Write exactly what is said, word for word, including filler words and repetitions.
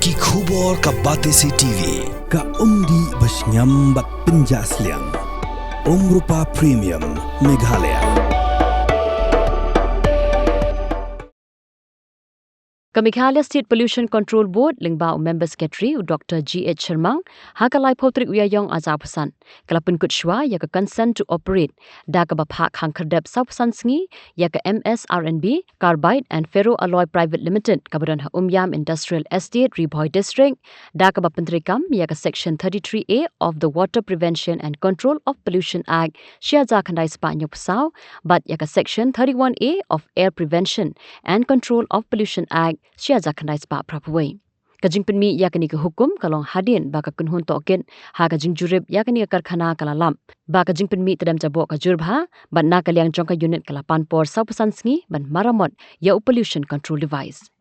Ki khubor ka Batesi TV, ka umdih bashngiam bad pynjah sliang. Umrupa Premium, Meghalaya. Ka Meghalaya State Pollution Control Board lyngba u Member Secretary u Dr G H Sharmang, ha ka laiphew tarik u Ïaïong arhajar arphew san, ka la pynkut shuwa ïa ka Consent to Operate da kaba phah khang khyrdep sawphew san sngi ïa ka M S R N B Carbide and Ferro Alloy Private Limited kaba don ha Umïam Industrial Estate, Ri Bhoi District, da kaba pyntreikam ïa ka Section thirty-three A of the Water Prevention and Control of Pollution Act shi hajar khyndai spah hynñiewphew saw bad ïa ka Section thirty-one A of Air Prevention and Control of Pollution Act shi hajar khyndai spah phraphew wei. Ka jingpynmih ïa kane ka hukum ka long hadien ba ka kynhun tohkit ha ka jingjurip ïa kane ka karkhana ka la lap ba ka jingpynmih tdem jaboh ka jur bha bad na ka liang jong ka unit ka la pan por sawphew san sngi ban maramot ïa u pollution control device.